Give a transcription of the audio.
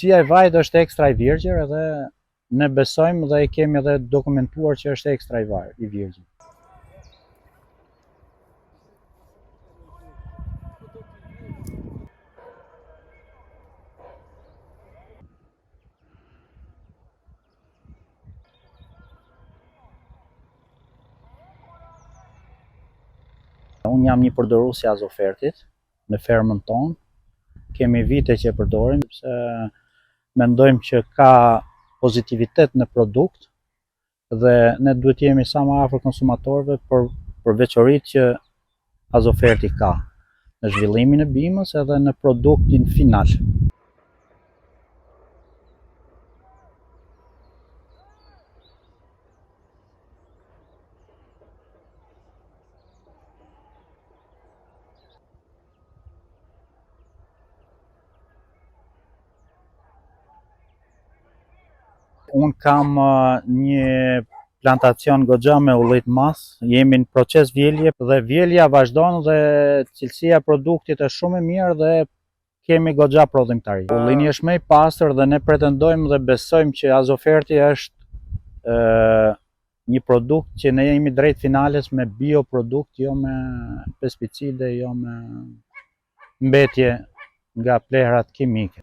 Cilësia e vajit është ekstra i virgjër edhe ne besojmë dhe e kemi edhe dokumentuar që është ekstra i vaj, i virgjër. Unë jam një përdorues i Azofertit në fermën tonë. Kemi vite që e përdorim, sepse mendojmë që ka pozitivitet në produkt dhe ne duhet të jemi sa më afër konsumatorëve për për veçoritë që Azoferti ka në zhvillimin e bimës edhe në produktin final. Unë kam një plantacion goxha me ulli të madh, jemi në proces vjelje dhe vjelja vazhdon dhe cilësia e produktit është shumë e mirë dhe kemi goxha prodhimtari. Ullini është më i pastër dhe ne pretendojmë dhe besojmë që Azoferti është një produkt që ne jemi drejt finales me bioprodukt, jo me pesticide, jo me mbetje nga plehrat kimike.